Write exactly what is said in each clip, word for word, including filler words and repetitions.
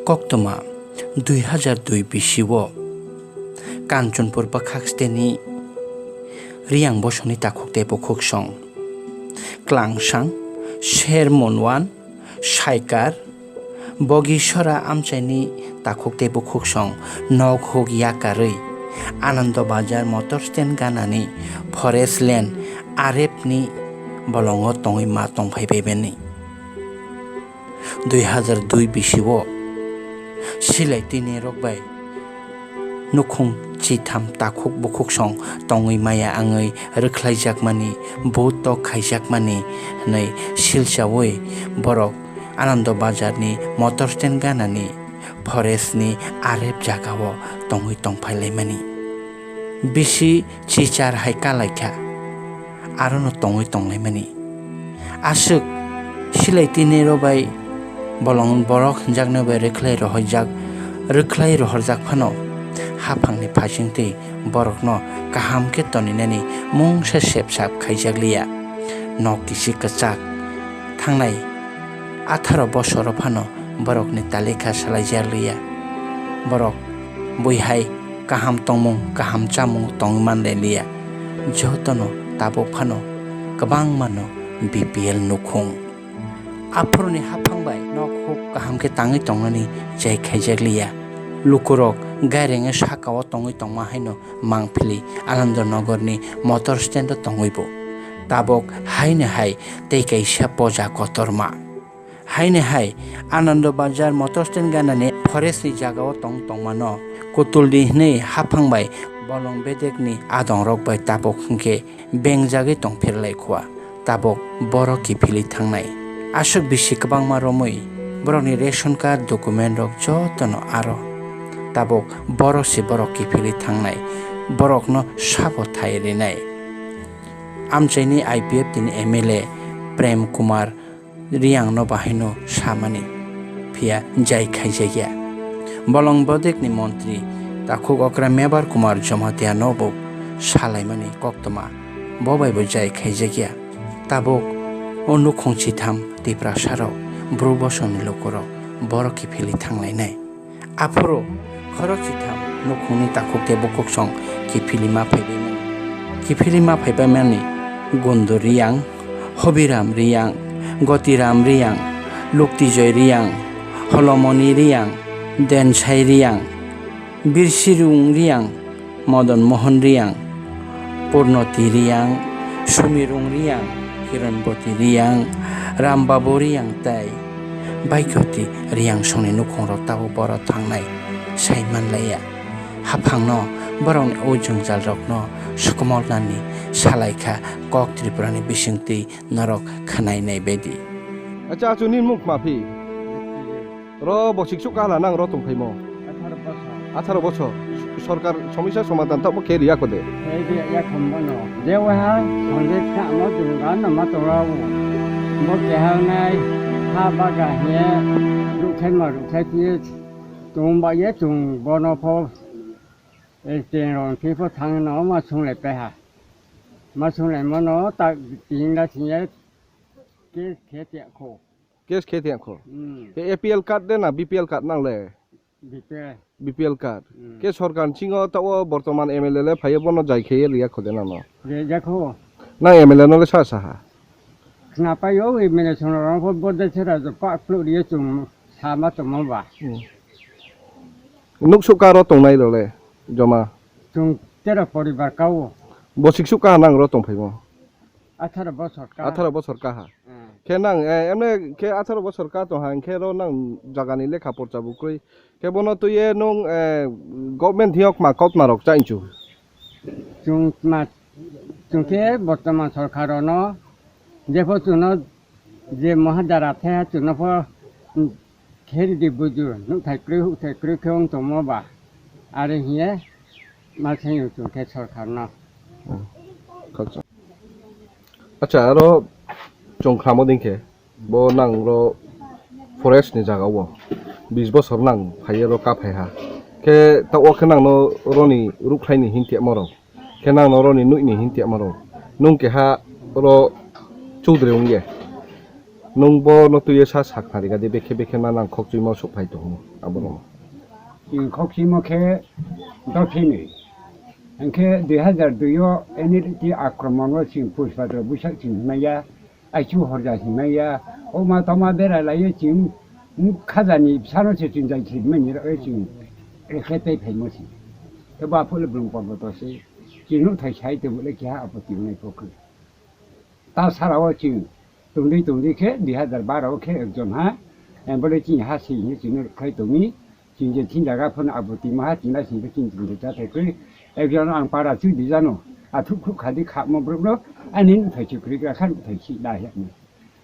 Koktwma dui hazar dui bisio Kanchanpur bwkhak steni Riyang bosongni takhuk tei bukhuksong, Klangsang, Sher Monwan, Saikar, Bogisora amchaini takhuk tei bukhuksong nok huk yakarwi Anando Bazar motor stand ganani forest land R F ni bolongo tongwi ma tongphai bai mani. Dui hazar dui bisio silai tini rok bai nukhung chitham takhuk bukhuksong tongwi maya wngwi rwkhlaijakmani, but tok khaijakmani hwnwi silchaui borok Anando Bazar ni motor stand ganani forest ni R F jagao tongwi tongphai laimani. Bisi chichar hai kalaikha, arono tongwi tonglaimani. Aswk silai tini rok bai bolong borok hwnjaknai bai rwkhlai rohorjak, rwkhlai rohorjak phano, haphangni phaisingtwi borokno kaham khe toninani mungsa sepsap khaijakliya. Nok kisi kwchak thangnai atharo bosoro phano borokni talika salaijakliya. Borok bui hai kaham tongmung, kaham chamung tongwi manlai liya. Jotono tabuk phano kwbangmano B P L nukhung. Aphuruni haphang bai nok huk kaham khe tangwi tongnani chai khaijak liya. Lukurok gairengwi sakao tongwi tongma haino mangphili Anandanagarni motor stand-o tongwibo. Tabuk haino hai tei kaisa poja kotorma. Haino hai Anando Bazar motor stand ganani forest ni jagao tong tongmano kutuldi hwnwi haphang bai bolong bedekni adongrok bai tabuk hwnkhe bengjagwi tongphir lai khua. Tabuk borok kiphilwi thangnai. Aswk bisi kwbangma romwi borokni ration card document rok jotono aro. Tabuk borok se borok kiphilwi thangnai. Borokno sabo thai rinai. Amchaini I P F T ni M L A Prem Kumar Riyang no bahaino samani, phiya jai khaijakya. Bolong bodekni montri takhuk okra Mebar Kumar Jamatia no bo salaimani koktwma, bo bai bo jai khaijakya. Tabuk o nukhung chitham Tiprasa rok, Bru bosongni lukurok borok kiphilwi thanglainai. Aphuru khorok chitham nukhungni takhuk tei bukhuksong kiphilwi ma phaibaimani. Kiphilwi ma phaibaimani Gundu Riyang, Hobiram Riyang, Gotiram Riyang, Luktijoy Riyang, Holomoni Riyang, Densai Riyang, Birsirung Riyang, Modon Mohan Riyang, Purnoti Riyang, Sumirung Riyang, Hiranboti Riyang, Rambabu Riyang tei Baikyoti Riyang songni nukhungrok tabuk boro thangnai sai manlaiya. Haphangno borokni o jwngjalrokno sukumolnani salaikha kok Tripurani bisingtwi norok khwnainai baidi. Acha, achu nini mung kma phi? Ro bosik suk kahala nang ro tongphaimo? Atharo bosor. Atharo bosor. Sorkar somisa somadhan tamo khe riya kho de? Khe riya ya khombo no. Je waha sonje kha mo jumga no ma tora wo. Bo keha nai ha baga he rukhai ma rukhai phi tung ba ye tung bono pho. Tengrong phi pho thang no ma sunglai peha. Ma sunglai mo no ta tingla thingya ke khe tiya kho. Case khe tiyang kho. Hmm. Ke A P L card de na B P L card nang le? B P L. B P L card. Hmm. Ke sorkar ni singo tawo bortoman M L A le phaiyo bono jai khe riya kho de nang no? Riya kho. Nang M L A no le sa sa ha? Khna pai o M L A sono rong pho bo de sera jo pak plu riya chung sama tongmo ba. Hmm. Nuk suk ka ro tongnai ro le joma? Chung tera poribar ka o. Bo sik suk ka nang ro tong phaimo? Atharo bosor ka. Atharo bosor ka ha. Hmm. Khe nang, eh, emne khe atharo bosor ka tong ha, hwnkhe ro nang jagani lekha porcha bo kwrwi. Khe bono twiye nung, eh, government thiyok ma kok narok chainchu. Chwng ma, chwng khe bortoman sorkar no jepho chwngno je mohadara the chwngno pho, hmm, khe ridi buju, nukthai kwrwi hukthai kwrwi khe wng tongmo ba. Are hiye ma chwng chwng khe sorkar no. Hmm. Khaksa. Acha, aro chwng khlamo ding khe, bo nang ro forest ni jaga o bis bosor nang phaiye ro ka phai ha. Khe ta o khe nang no ro ni rukhlai ni hin tiya morok. Khe nang no ro ni nui ni hin tiya morok. Nung keha ro chudri wng ye. Nwng bo no twi sa sakna rega di, bekhe bekhe ma nang khokchwimo sok phai tongo aborok. Chwng khokchwimo khe dophini. Hwnkhe dui hazar dui o N L T akromon o chwng Pushpadra buisak chwng hwnmaya, Aichu horja hwnmaya, o ma toma bera laiyo chwng khajani bwsano se chwng jai khibmani rok chwng rekhe tei phaimo se. Tei bo aphuru bwrwng porboto se chwng nuk thai sai tongbo le keha apoti wngnai pokhe. Ta sara o chwng tongdi tongdi khe dui hazar baro o khe ekjon ha, eh, bole chini ha se hinwi chwngno rwkhlai tongwi, chwng je thing jaga phano abo twi maha chwng lai singkhe chini tongthai chathai khe ekjon ang para chwi di jano, athuk khuk khadi khamo borokno ani nuthai chukri gra kha nuthai si da ya ni.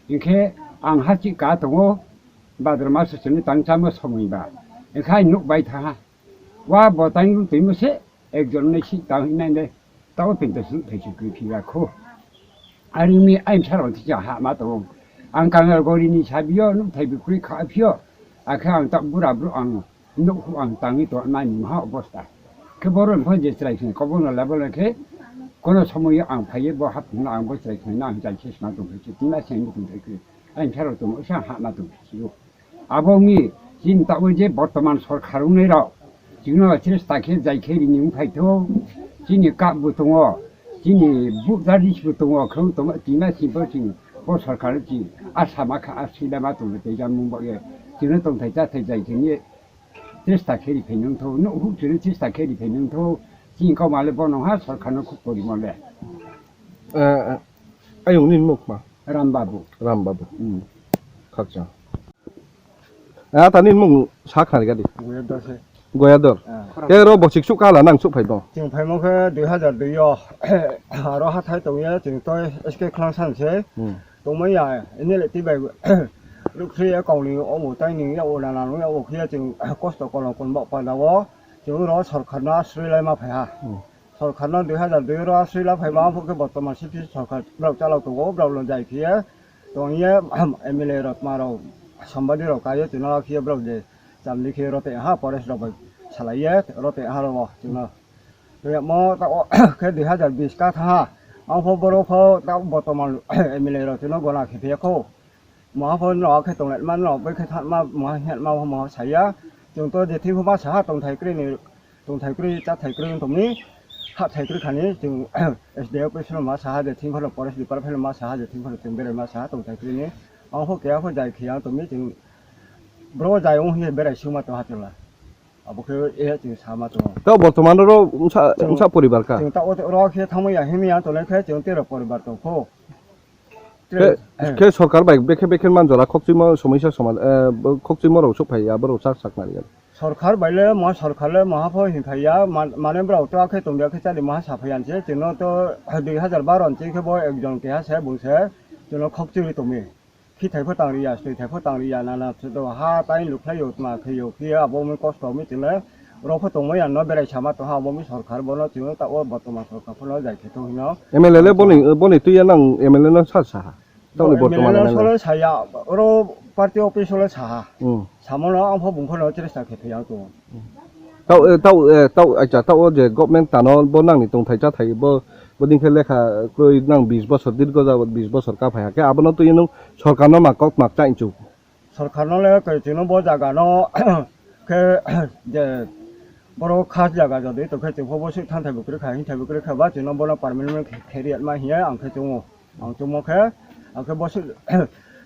Hinkhe ang ha chi ka tongo, badra maso chwngno tang chamo somoi ba. Hinkhe ang nuk bai tha ha. Wa bo tang ru twi mo se, ekjon nai si tang hinai ne, tao twi to su thai su kri phi ya kho. Ari mi ai sa ro ti cha ha ma to. Ang kang gori ni sa bio, nuk thai bi kri kha phio. Akhe ang ta bura bru ang nuk hu ang tang to na ni ha obosta. Khe boro pho je chrai khe ko bono level khe kono somoy ang phai bo hap na ang bo chrai khe na ang jai khe sma to khe ti na se ni to khe. Ai pharo tongmo sa ha ma tong phisiyo. Abo wngwi chini tabuk je bortoman sorkar wngnai rok chwngno chesta khe jai khe rini wng phai tho. Chini kap bo tongo, chini buk daris bo tongo, khwng tongo, tima singbo chwng bo sorkar chwng asa ma kha, a swida ma tongo tei jang mung bo ye chwngno tongthai chathai jai khe ni chesta khe ri phai nung tho, no huk chwngno chesta khe ri phai nung tho. Chini kok male bono ha sorkar no khuk pori mole. Eh, eh, ayung nini muk ma? Ram Babu. Ram Babu. Hmm. Khakchang. Ah, tani mung sa khna gadi. Goyador se. Goyador. Ah. Ke ro bochik suk kala nang suk phai dong. Chwng phaimo khe dui hazar dui o. Aro hathai tongya chwng toi S K Khlang san se. Hmm. Tongmaya ini le tibai. Rukri ya kongni omo tai ni ya o nana ya o khya chwng kosto kolong kon ba pa dawo. Chwng ro sorkar na sri lai ma phai ha. Hmm. Sorkar no dui hazar dui ro aswila phai ma phuk khe bortoman C P C sorkar borok chalok tongo, borok no jai khiye tong ye M L A rok tma rok sambadi rok kai ye tino khiye borok je chamli khiye rote ha forest rok bai salai ye rote ha rok tino. Tei mo ta o khe dui hazar bis ka tha ha ang pho borok pho ta bortoman M L A rok tino gona khe phe kho. Maha pho no khe tong lai ma no bai khe tha ma maha he ma maha saya. Chwng to je thing pho ma saha tong thai kwrwi ni tong thai kwrwi cha thai kwrwi wng tong ni ha thai kwrwi khani chwng S D O office no ma saha je thing pho no forest department no ma saha je thing pho no chwng berai ma saha tong thai kwrwi ni. Ang pho keha pho jai khiya tong ni chwng bro jai wng hi berai suma tong ha chwla. Abo khe e chwng sama tongo. Tao bortoman ro wngsa, chwng, wngsa poribar ka? Chwng ta o ro khe thangma ya himya tongnai khe chwng tero poribar tong kho. Khe, khe sorkar bai bekhe bekhe man jora khokchwimo somoisa somal, eh, bo khokchwimo rok sok phai ya, borok sak sak nari ya. Sorkar bai le mo sorkar le maha pho hin phai ya, man-, mane borok to akhe tong ya khe chali maha sa phai ya se, chwngno to dui hazar baro ni khe bo ekjon keha se bung se, chwngno khokchwi tongmi. Khithai pho tang ri ya, swithai pho tang ri ya, nana se do ha tai luk khlai yo, tma khe yo, khe abo mui kosto mi tile, ro pho tongma ya no berai sama tong ha, abo mui sorkar bono chwngno ta o bortoman sorkar pho no jai khe thung hino. M L A le boni, boni twi ya nang M L A no sal sa ha. Tongni bortoman M L A no M L A. Solo saya, oro party office solo saha. Hmm. Samono ang pho bung pho no chesta khe thai ang tongo. Tao, eh, tao, eh, tao, acha, tao je government tano bo nangni tongthai chathai bo, bo ding khe lekha kroi nang bis bosor, dirgo jabot bis bosor ka phai ha khe abono twi nung sorkarno ma kok ma cha inchu. Sorkarno le kaichino bo jaga no khe je borok khas jaga jodi tongkhe chwngkhe bo swk thanthai bo kwrwikha hinthai bo kwrwikha ba chwngno bono permanent khe riyatma hiya ang khe chwngo. Ang chwngmo khe ang khe bo swk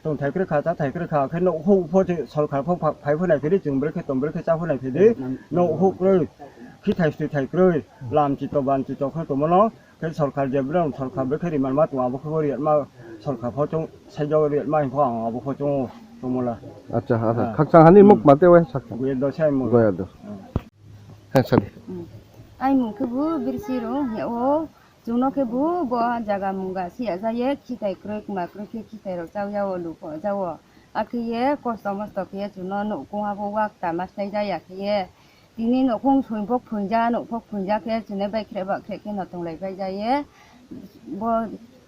tongthai kwrwikha chathai kwrwikha khe no huk pho sorkar pho phai pho nai phidi chwng bwrwi khe tong bwrwi khe cha pho nai phidi no huk kwrwi khithai swithai kwrwi lam chito ban chito khe tongmano. Khe sorkar je bwrang sorkar bwkhe ri manma tong abo khe bo ri ma sorkar pho chong sai jago ri ma hwn pho ang abo pho chong tongmola. Acha, acha. Ah. Khakchang hani muk mate wai sakha. Goya do sai muk. Goya do. Ah. He sadi. Hmm. Ai mung khe bo birsi ro he o chungno khe bo bo jaga mung ga si aja ye khitai kroi kma kroi khe khitai ro chau ya o lu ko ja o. Akhe ye kosto mosto khe ye chungno nuk kung ha bo wak ta ma slai ja ya khe ye. Tini nokhung soiphok phoinja, nokhok phoinja khe chwngno bai khreba khrek khe no tonglai bai ja ye. Bo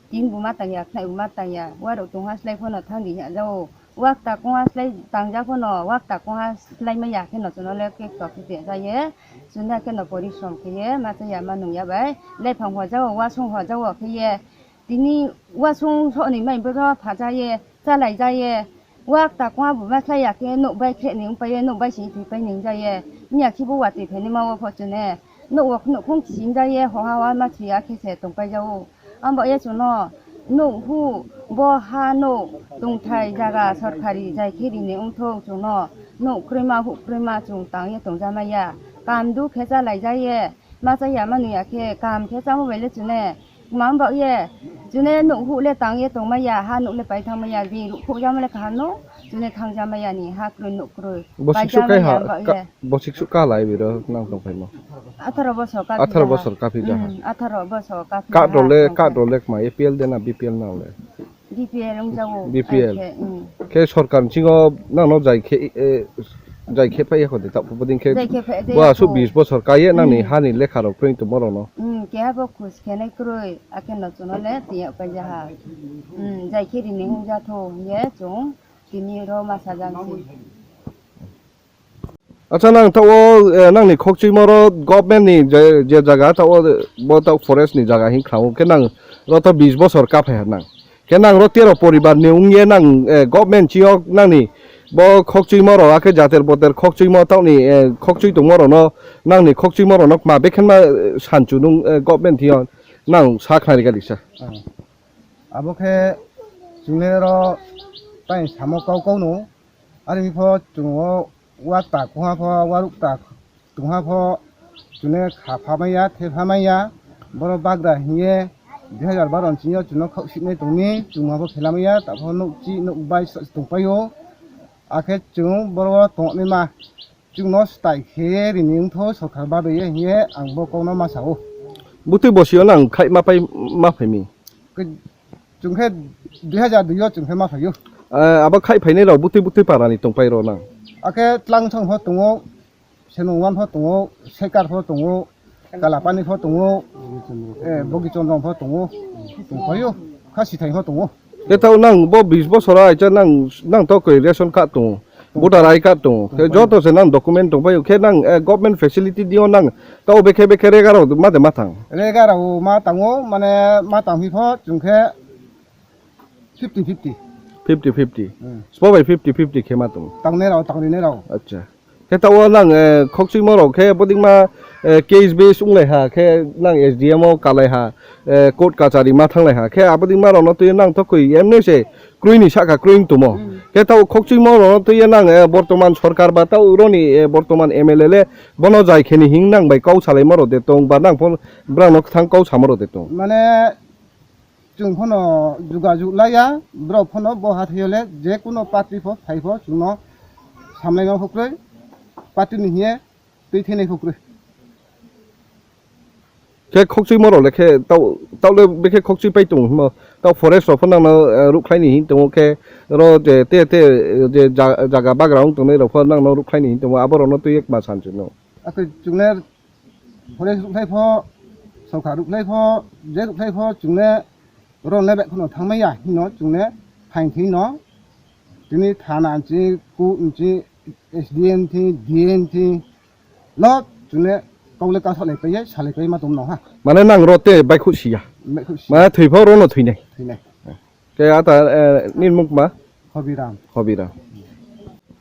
tin buma tangya, khnai buma tangya, warok tongha slai phano thangdi ya jao. Wak ta kongha slai tangja phano, wak ta kongha slai maya khe no chwngno le kek tok khe ja ye. Chwngno khe no porishrom khe ye, ma cha ya ma nung ya bai. Lephang ho jao, wasung ho jao khe ye. Tini wasung soni mai bwsa phacha ye, Chalai jaye, wak ta kwa bu ma chlai ya khe nuk bai khe ni pai ye, nuk bai sing twi pai ning jaye. Miya khe bo watwi phai ni ma wo pho chune. Nuk wo nuk khung sing jaye, ho ha wa ma thwi ya khe se tong pai jao. Abo ye chuno nuk hu bo ha nuk tongthai jaga sorkari jai khe rini wngthok chuno nuk krwima hu krwima chung tang ye tong ja ma ya. Kam du khe chalai jaye, ma cha ya ma nui ya khe kam khe chamo bai le chune. Mam ba ye, chune nuk hu le tang ye tong ma ya, ha nuk le pai thang ma ya, bini ruh khuk ja ma le kaham no, chune thang ja ma ya ni ha kroi nuk kroi. Bo pai sik ja suk ma kai ya ha, ba ka, ye. Bo sik suk ka lai biro nang tong phai mo. Atharo bosor ka Atharo phi ja ha. Bosor ka phi ja ha. Hmm, atharo bosor ka phi ja ha. Card role, card role ma A P L de na B P L na le. B P L wng jago. B P L. Ai khe, hmm. Khe sorkar ni singo nang no jai khe, eh, jai khe pai ya kho de ta phu din khe. Jai khe pai, jai bo asu kho. Bis bosor ka ye nang ni Hmm. Ha ni lekha rok print to moro no. Hmm, keha bo khus khe nai kroi, akhe no chuno le tiya pai ja ha. Hmm, jai khe rini wng ja tho ye chung tini ro ma sa jang si. Acha, nang ta o, eh, nang ni khokchwimo ro government ni je, je jaga ta o, bo ta forest ni jaga hin khlawo khe nang ro ta bis bosor ka phai ha nang. Khe nang ro tero poribar ni wng ye nang, eh, government chi o nang ni bo khokchwimo ro akhe jater boter khokchwimo ta ni, eh, khokchwi tongmo ro no nang ni khokchwimo ro no ma bekhen ma, eh, sanchu nung, eh, government thio nang sa khnari gali sa. Ah. Abo khe chwngno ro tai samo kau kau no. Ari pho chwng o wa ta kuha pho, wa ruk ta tungha pho, chwngno kha pha maya, the pha maya. Boro bagra hiye dui hazar baro ni simi o chwngno khok siknai tongmi, chwngma pho phela maya, ta pho nuk chi nuk bai tong pai o. Akhe chwng boro tong nai ma. Chwngno stai khe rini wngtho sorkar babe ye hiye ang bo kokno ma sao. Bwtwi bosio nang khai ma pai ma phaimi? Khe chwng khe dui hazar dui o chwng khe ma phaio. Eh, abo khai phainai rok bwtwi bwtwi para ni tong pai rw nang? Akhe Tlangsong pho tongo, Senongwan pho tongo, Sekar pho tongo, Kalapani pho tongo, eh, Bogi Chondrong pho tongo, tong paio, kha sithai pho tongo. Khe tao nang bo bis bosor aisa nang, nang tao koi ration card tongo, voter I card tongo. Khe joto se nang document tong paio. Khe nang, eh, government facility dio nang tao bekhe bekhe rega rok ma de ma thang? Rega rok ma tango, mane ma tang phi pho chwng khe fifty fifty. Fifty fifty. Hmm. Sbo bai fifty fifty khe ma tong? Tangnai rok, tangrinai rok. Acha. Khe tao nang, eh, khokchwimo rok khe bodikma, eh, case base wng lai ha, khe nang S D M o kalai ha, eh, court kachari ma thang lai ha, khe abodikma rok no twi nang to koi emne se kroi ni saka kroi wng tomo. Hmm. Khe tao khokchwimo rok no twi nang, eh, bortoman sorkar ba tao roni, eh, bortoman M L A le bono jai khe ni hing nang bai kau salai ma rok de tong ba nang phon brang no thang kau samo rok de tong? Mane chwng phano jugajug laiya, borok phano bo hathai le je kuno party pho phai pho chwngno samlaima pho kwrwi, party ni hiye twi thainai pho kwrwi. Khe khokchwimo rok le khe tao, tao le bekhe khokchwi pai tongo himo, tao forest rok pho nang no, eh, rukhlai ni hin tongo khe ro je te, te, je ja-, jaga bagra wng tongnai rok pho nang no rukhlai ni hin tongo, abo rok no twi ek ma san chwng no. Akhe chwng le Forest rukhlai pho, sorkar rukhlai pho, je rukhlai pho, chwngno ro le bai kheno thangmaya hino chwngno phain thwino. Chini thana nchi, ku nchi, S D M thi, D M thi, lo chwngno kok le kasalai paiya, salai pai ma tong no ha. Mane nang ro te bai khu siya. Bai khu siya. Mane thwi pho ro no thwinai. Thwinai. Khe ata, eh, nini mung ma? Hobiram. Hobiram.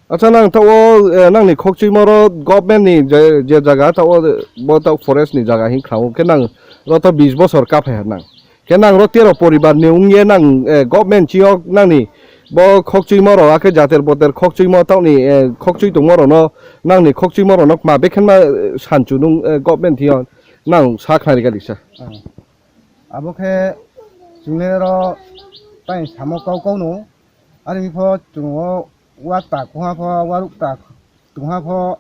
Acha, nang tao, eh, nangni khokchwimo ro government ni je, je jaga tao, bo tao forest ni jaga hin khlawo. Khe nang ro to bis bosor kaphai ha nang. Khe nang ro tero poribar ni wng ye nang, eh, government chi o nangni bo khokchwimo ro akhe jater boter khokchwimo tao ni, eh, khokchwi tongmo ro no nangni khokchwimo ro no ma bekhen ma, eh, sanchu nung, eh, government thio nang sa khnari gali sa. Ah. Abo khe chwngno ro tai samo kau kau no, ari pho chwng o wa ta kuha pho, wa ruk ta tungha pho,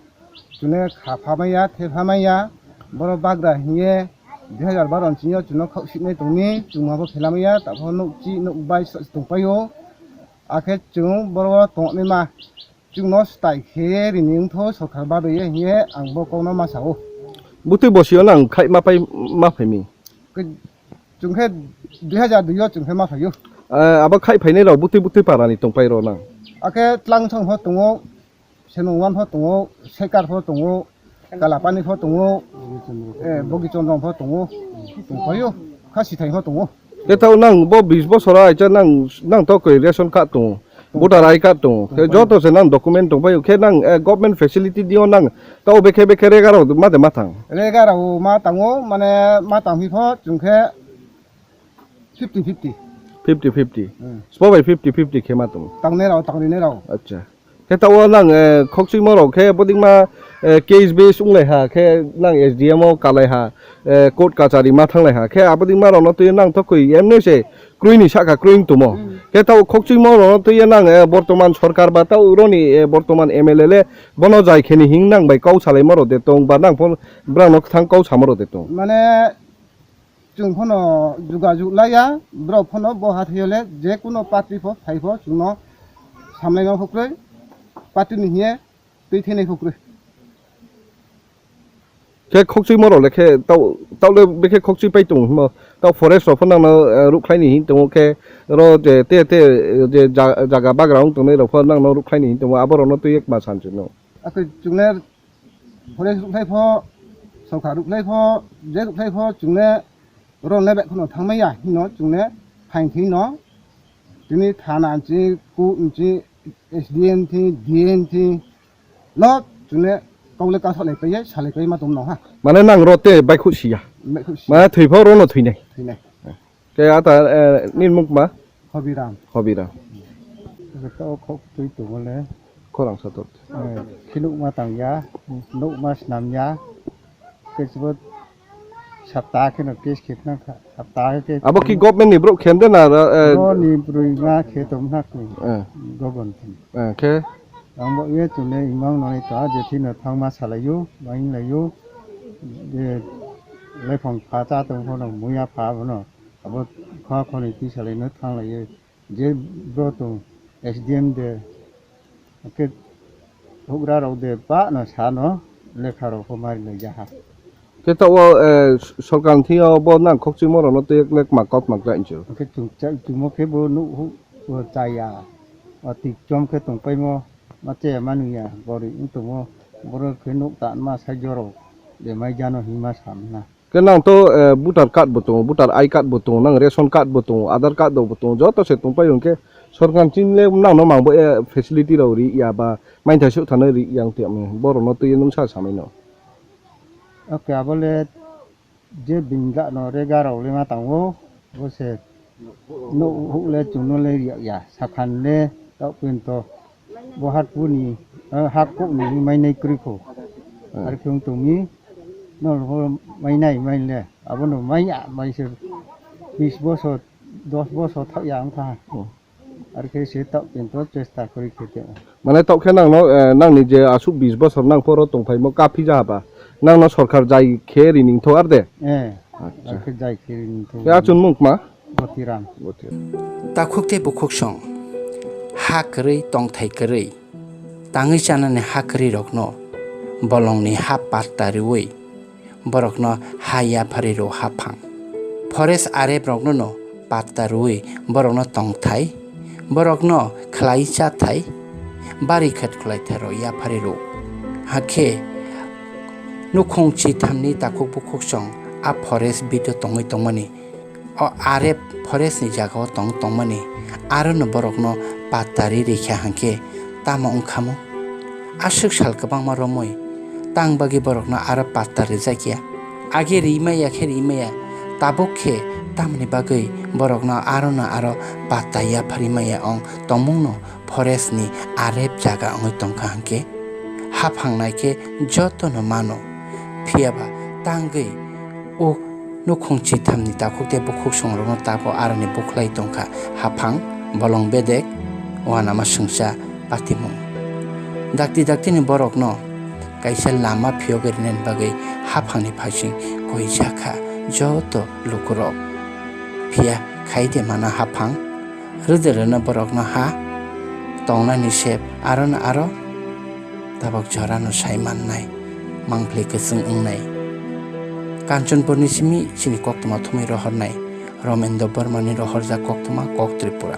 chwngno kha pha maya, the pha maya, boro bagra hiye dui hazar baro ni simi o chwngno khok siknai tongmi, chwngma pho phela maya, ta pho nuk chi nuk bai tong pai o, akhe chwng boro tong nai ma. Chwngno stai khe rini wngtho sorkar babe ye hiye ang bo kokno ma sao. Bwtwi bosio nang khai ma pai ma phaimi? Khe chwng khe dui hazar dui o chwng khe ma phaio. Eh, abo khai phainai rok bwtwi bwtwi para ni tong pai rw nang? Akhe Tlangsong pho tongo, Senongwan pho tongo, Sekar pho tongo, Kalapani pho tongo, eh, Bogi Chondrong pho tongo, tong paio, kha sithai pho tongo. Khe tao nang bo bis bosor acha nang, nang to koi ration card tongo, voter I card tongo. Khe joto se nang document tong pai khe nang, eh, government facility dio nang tao bekhe bekhe rega rok ma de ma thang. Rega rok ma tango, mane ma tang hi pho chwng khe fifty fifty. Fifty fifty. Hmm. Sbo bai fifty fifty khe ma tongo. Tangnai rao, tangrinai rao. Acha. Khe tao nang, eh, khokchwimo rok khe bodikma, eh, case base wnglai ha, khe nang S D M o kalai ha, eh, court kachari ma thanglai ha. Khe abodikma rokno twi nang to koi emne se kroi ni saka kroi wng tomo. Hmm. Khe tao khokchwimo rokno twi nang, eh, bortoman sorkar ba tao roni, eh, bortoman M L A le bono jai kheni hing nang bai kau salaima rok de tong ba nang phon brang no thang kau sama rok de tong. Mane Chwng phano jugajug laiya, borok phano bo hathai le je kuno party pho phai pho chwngno samlaima pho kwrwi, party ni hiye twi thainai pho kwrwi. Khe khokchwimo rok le khe tao, tao le bekhe khokchwi pai tongo himo, tao forest rok phano nangno, eh, rukhlai ni hin tongo khe oro je te, te, je ja-, jaga bagra wng tongnai rok phano nangno rukhlai ni hin tongo, abo rokno twi ekma san chwngno. Akhe chwng le Forest rukhlai pho, sorkar rukhlai pho, je rukhlai pho, chwng le oro le bai kheno thangmaya hino chwng le phain thwino. Tini thana nchi, court nchi, S D M thi, D M thi, lo chwng le kok le kathok lai paiye, salai paiye ma tong no ha. Mane nang ro te bai khu siya. Bai khu siya. Mane thwi pho ro no thwinai. Thwinai. Khe ata, eh, nini mung ma? Hobiram. Hobiram. Khe to khok twi tongo le. Khorang sator. Eh, khe nuk ma tang ya, nuk ma snam ya. Khe chibo sapta khe no case khe khna kha. Sapta khe. Abo ki government ni borok khe de na, eh, ro ni brui ma khe tong na khe. Eh. Government ni. Eh, khe. Ang bo ye tune imang nai ta je thino thang ma salai yo, ma ing lai yo. Je lephang pha cha tong pho no, muya pha pho no. Abo kha khoni twi salai no thang lai ye. Je bro tong S D M de, ke hugra rok de ba no sa no lekha rok pho mari lai ja ha. Khe ta o, eh, sorkar thing o bo nang khokchwimo rok no twi ekle kma kok ma kla inchu. Khe chung cha, chung mo khe bo nuk hu, bo cha ya. O tik chom khe tong pai mo, ma che ma nu ya, bori wng tong mo, boro khe nuk ta ma sai joro, de mai ja no hin ma sam na. Khe nang to, eh, voter card bo tongo, voter I card bo tongo, nang ration card bo tongo, Aadhaar card rok bo tongo, joto se tong pai hwnkhe sorkar chini le nang no mang bo, eh, facility rok ri ya ba maithaisuk thani ri yang te borok no twi nung sa samai no. Okay, abo le je bini da no rega rok le ma tango, bo se. Nuk huk le chwngno le ya, ya, sakhan le, tao pin to. Bo hat puni, eh, hak kok ni mai nai kwrwi kho. Hmm. Ar khe wng tong mi, no, no, mai nai, mai le. Abo no mai ya, mai se bis bosor, dos bosor thak ya wng kha. Hmm. Ar khe se tao pin to chesta kwrwi khe te. Mane tao khe nang no, eh, nang ni je asuk bis bosor nang poro tong phai mo kaphi ja ba. Nang no sorkar jai khe ri ning tho ar de. Eh, acha. Ar khe jai khe ri ning tho. Ya chun mung ma? Botiram. Botiram. Takhuk tei bukhuk song, ha kwrwi, tongthai kwrwi, tangwi chanani ha kwrwi rokno bolongni ha patta rwui borokno ha yapharwi rw haphang. Forest arep rokno no patta rwui borokno tongthai, borokno khlai chathai, bari khet khwlaithai rw yapharwi rw. Hakhe nukhung chithamni takhuk bukhuk song a forest bido tongwi tongmani. O arep forest ni jaga o tong tongmani, aro no borok no patta ri rikha hwnkhe tamo wngkhamu? Aswk sal kwbangma romwi tang bagwi borok no aro patta rijak ya. Age ri maya khe ri maya, tabuk khe tamoni bagwi borok no aro no aro patta yapharwi maya ong tongmung no forest ni arep jaga wngwi tongkha hwnkhe haphang nai khe joto no mano. Phiya ba tangwi o nukhung chithamni takhuk tei bukhuk songrokno tago aroni bukhlai tongkha haphang, bolong bedek, uanama swngcha, patimung. Dakti daktini borokno kaisa lama phiyogwi rinani bagwi haphangni phaising koijak kha joto lukurok. Phiya khai de mana haphang, rwdwlwno borokno ha tongnani sep aro no aro. Tabok jorano sai mannai, mangpli kwchwng wngnai. Kanchanpurni simi chini koktwma thumwi rohornai, Romendra Barmani rohorjak koktwma Kok Tripura.